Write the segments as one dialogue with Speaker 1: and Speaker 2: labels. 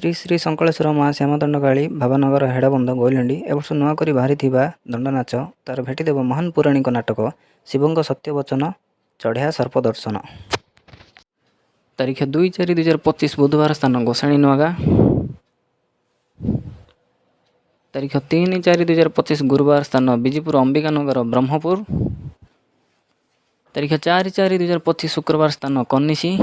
Speaker 1: ଶ୍ରୀ ଶ୍ରୀ ଶଙ୍କଳେଶ୍ୱର ମା ଶ୍ୟାମଦଣ୍ଡକାଳୀ, ଭାବନଗର, ହେଡ଼ବନ୍ଧ, ଗୋଇଲଣ୍ଡି। ଏବର୍ଷ ନୂଆ କରି ବାହାରିଥିବା ଦଣ୍ଡନାଚ ତାର ଭେଟିଦେବ ମହାନ ପୌରାଣିକ ନାଟକ ଶିବଙ୍କ ସତ୍ୟବଚନ ଚଢ଼ିଆ ସର୍ପ ଦର୍ଶନ। ତାରିଖ 2/4/2025 ବୁଧବାର, ସ୍ଥାନ ଗୋସାଣୀ ନୂଆଗାଁ। ତାରିଖ 3/4/2025 ଗୁରୁବାର, ସ୍ଥାନ ବିଜିପୁର ଅମ୍ବିକାନଗର, ବ୍ରହ୍ମପୁର। ତାରିଖ 4/4/2025 ଶୁକ୍ରବାର, ସ୍ଥାନ କନିଷି।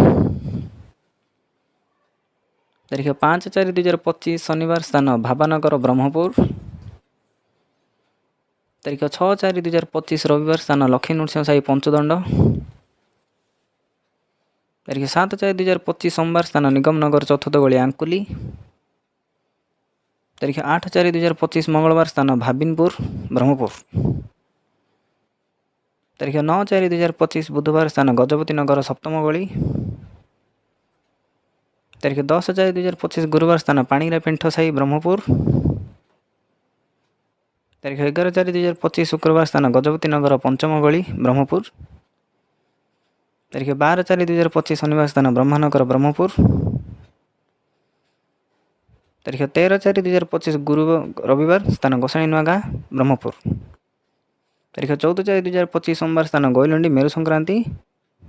Speaker 1: ତାରିଖ 5/4/2025 ଶନିବାର, ସ୍ଥାନ ଭାବାନଗର, ବ୍ରହ୍ମପୁର। ତାରିଖ 6/4/2025 ରବିବାର, ସ୍ଥାନ ଲକ୍ଷ୍ମୀ ନୃସିଂହ ସାହି, ପଞ୍ଚଦଣ୍ଡ। ତାରିଖ 7/4/2025 ସୋମବାର, ସ୍ଥାନ ନିଗମନଗର, ଚତୁର୍ଥ ଗଳି, ଆଙ୍କୁଲି। ତାରିଖ 8/4/2025 ମଙ୍ଗଳବାର, ସ୍ଥାନ ଭାବିନପୁର, ବ୍ରହ୍ମପୁର। ତାରିଖ 9/4/2025 ବୁଧବାର, ସ୍ଥାନ ଗଜପତି ନଗର, ସପ୍ତମ ଗଳି। ତାରିଖ 10/4/2025 ଗୁରୁବାର, ସ୍ଥାନ ପାଣିଗ୍ରା ପେଣ୍ଠ ସାହି, ବ୍ରହ୍ମପୁର। ତାରିଖ 11/4/2025 ଶୁକ୍ରବାର, ସ୍ଥାନ ଗଜପତି ନଗର, ପଞ୍ଚମ ଗଳି, ବ୍ରହ୍ମପୁର। ତାରିଖ 12/4/2025 ଶନିବାର, ସ୍ଥାନ ବ୍ରହ୍ମାନଗର, ବ୍ରହ୍ମପୁର। ତାରିଖ 13/4/2025 ଗୁରୁ ରବିବାର, ସ୍ଥାନ ଗୋସାଣୀ ନୂଆଗାଁ, ବ୍ରହ୍ମପୁର। ତାରିଖ 14/4/2025 ସୋମବାର, ସ୍ଥାନ ଗଇଲଣ୍ଡି, ମେରୁ ସଂକ୍ରାନ୍ତି।